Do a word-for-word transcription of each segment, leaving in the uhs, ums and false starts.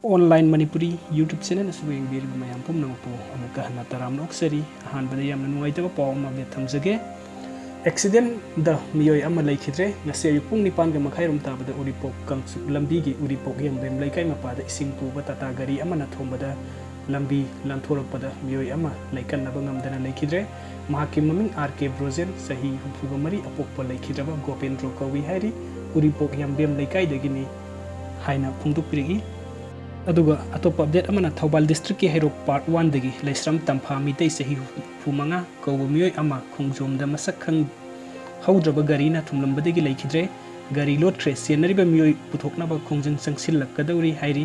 Online Manipuri YouTube channel ꯑꯁꯤꯕꯨ ꯌꯦꯡꯕꯤꯔꯤꯕ ꯃꯌꯥꯝ ꯄꯨꯝꯅꯃꯛꯄꯨ ꯑꯃꯨꯛꯀ ꯍꯟꯅ ꯇꯔꯥꯝꯅ ꯑꯣꯛꯆꯔꯤ꯫ ꯑꯍꯥꯟꯕꯗ ꯌꯥꯝꯅ ꯅꯨꯡꯉꯥꯏꯇꯕ ꯄꯥꯎ ꯑꯃ ꯑꯞꯗꯦꯠ ꯊꯝꯖꯒꯦ꯫ ꯑꯦꯛꯁꯤꯗꯦꯟꯗ ꯃꯤꯑꯣꯏ ꯑꯃ ꯂꯩꯈꯤꯗ꯭ꯔꯦ꯫ ꯉꯁꯤ ꯑꯌꯨꯛ ꯄꯨꯡ ꯅꯤꯄꯥꯟꯒ ꯃꯈꯥꯏꯔꯣꯝ ꯇꯥꯕꯗ ꯎꯔꯤꯄꯣꯛ ꯀꯥꯡꯆꯨꯞ ꯂꯝꯕꯤꯒꯤ ꯎꯔꯤꯄꯣꯛ ꯌꯦꯡꯕꯦꯝ ꯂꯩꯀꯥꯏ ꯃꯄꯥꯗ ꯏꯁꯤꯡ ꯄꯨꯕ ꯇꯥꯇꯥ ꯒꯥꯔꯤ ꯑꯃꯅ ꯊꯣꯝꯕꯗ ꯂꯝꯕꯤ ꯂꯥꯟꯊꯣꯔꯛꯄꯗ ꯃꯤꯑꯣꯏ ꯑꯃ ꯂꯩꯀꯟꯅꯕ ꯉꯝꯗꯅ ꯂꯩꯈꯤꯗ꯭ꯔꯦ꯫ ꯃꯍꯥꯛꯀꯤ ꯃꯃꯤꯡ ꯑꯥꯔ ꯀꯦ ꯕ꯭ꯔꯣꯖꯦꯟ, ꯆꯍꯤ ꯍꯨꯝꯐꯨꯒ ꯃꯔꯤ, ꯑꯄꯣꯛꯄ ꯂꯩꯈꯤꯗ꯭ꯔꯕ ꯒꯣꯄꯦꯟꯗ꯭ꯔꯣ ꯀꯧꯏ ꯍꯥꯏꯔꯤ꯫ ꯎꯔꯤꯄꯣꯛ ꯌꯥꯝꯕꯦꯝ ꯂꯩꯀꯥꯏꯗꯒꯤꯅꯤ ꯍꯥꯏꯅ ꯐꯣꯡꯗꯣꯛꯄꯤꯔꯛꯏ꯫ ꯑꯗꯨꯒ ꯑꯇꯣꯞꯄ ꯑꯞꯗꯦꯠ ꯑꯃꯅ ꯊꯧꯕꯥꯜ ꯗꯤꯁꯇ꯭ꯔꯤꯛꯀꯤ ꯍꯩꯔꯣꯛ ꯄꯥꯔꯠ ꯋꯥꯟꯗꯒꯤ ꯂꯩꯁ꯭ꯔꯝ ꯇꯝꯐꯥ ꯃꯤꯇꯩ ꯆꯍꯤ ꯍꯨꯝꯐꯨ ꯃꯉꯥ ꯀꯧꯕ ꯃꯤꯑꯣꯏ ꯑꯃ ꯈꯣꯡꯖꯣꯝꯗ ꯃꯁꯛ ꯈꯪ ꯍꯧꯗ꯭ꯔꯕ ꯒꯥꯔꯤꯅ ꯊꯨꯝꯂꯝꯕꯗꯒꯤ ꯂꯩꯈꯤꯗ꯭ꯔꯦ꯫ ꯒꯥꯔꯤ ꯂꯣꯠꯈ꯭ꯔꯦ꯫ ꯆꯦꯟꯅꯔꯤꯕ ꯃꯤꯑꯣꯏ ꯄꯨꯊꯣꯛꯅꯕ ꯈꯣꯡꯖꯪ ꯆꯪꯁꯤꯜꯂꯛꯀꯗꯧꯔꯤ ꯍꯥꯏꯔꯤ꯫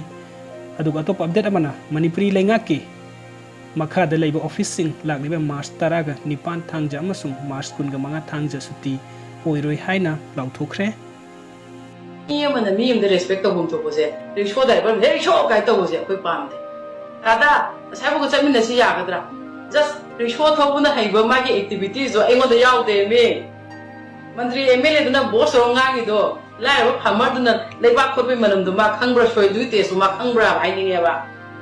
ꯑꯗꯨꯒ ꯑꯇꯣꯞꯄ ꯑꯞꯗꯦꯠ ꯑꯃꯅ ꯃꯅꯤꯄꯨꯔꯤ ꯂꯩꯉꯥꯛꯀꯤ ꯃꯈꯥꯗ ꯂꯩꯕ ꯑꯣꯐꯤꯁꯁꯤꯡ ꯂꯥꯛꯂꯤꯕ ꯃꯥꯔꯆ ꯇꯔꯥꯒ ꯅꯤꯄꯥꯟ ꯊꯥꯡꯖ ꯑꯃꯁꯨꯡ ꯃꯥꯔꯆ ꯀꯨꯟꯒ ꯃꯉꯥ ꯊꯥꯡꯖ ꯁꯨꯇꯤ ꯑꯣꯏꯔꯣꯏ ꯍꯥꯏꯅ ꯂꯥꯎꯊꯣꯛꯈ꯭ꯔꯦ꯫ ꯃꯤ ꯑꯃꯅ ꯃꯤ ꯑꯃꯗ ꯔꯦꯁꯄꯦꯛ ꯇꯧꯐꯝ ꯊꯣꯛꯄꯁꯦ, ꯔꯤꯛꯁꯣ ꯗ꯭ꯔꯥꯏꯚꯔ ꯑꯃꯅ "ꯍꯦ ꯔꯤꯛꯁꯣ" ꯀꯥꯏꯅ ꯇꯧꯕꯁꯦ ꯑꯩꯈꯣꯏ ꯄꯥꯝꯗꯦ꯫ "ꯇꯥꯗꯥ, ꯑꯁꯥꯏꯐꯥꯎꯒ ꯆꯠꯃꯤꯟꯅꯁꯤ ꯌꯥꯒꯗ꯭ꯔꯥ?" ꯖꯁ ꯔꯤꯛꯁꯣ ꯊꯧꯕꯅ ꯍꯩꯕ ꯃꯥꯒꯤ ꯑꯦꯛꯇꯤꯚꯤꯇꯤꯁꯇꯣ ꯑꯩꯉꯣꯟꯗ ꯌꯥꯎꯗꯦꯃꯤ꯫ ꯃꯟꯇ꯭ꯔꯤ ꯑꯦꯝ ꯑꯦꯜ ꯑꯦꯗꯨꯅ ꯕꯣꯁ ꯇꯧꯔ ꯉꯥꯡꯉꯤꯗꯣ, ꯂꯥꯏꯔꯕ ꯐꯥꯔꯃꯔꯗꯨꯅ ꯂꯩꯕꯥꯛ ꯀꯣꯠꯄꯒꯤ ꯃꯅꯝꯗꯣ ꯃꯥ ꯈꯪꯕ꯭ꯔꯥ, ꯁꯣꯏꯜꯗꯨꯒꯤ ꯇꯦꯁꯇꯨ ꯃꯥ ꯈꯪꯕ꯭ꯔꯥ ꯍꯥꯏꯅꯤꯡꯉꯦꯕ꯫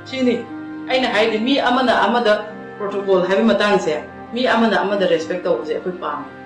ꯁꯤꯅꯤ ꯑꯩꯅ ꯍꯥꯏꯗꯤ, ꯃꯤ ꯑꯃꯅ ꯑꯃꯗ ꯄ꯭ꯔꯣꯇꯣꯀꯣꯜ ꯍꯥꯏꯕ ꯃꯇꯥꯡꯁꯦ, ꯃꯤ ꯑꯃꯅ ꯑꯃꯗ ꯔꯦꯁꯄꯦꯛ ꯇꯧꯕꯁꯦ ꯑꯩꯈꯣꯏ ꯄꯥꯝꯃꯦ꯫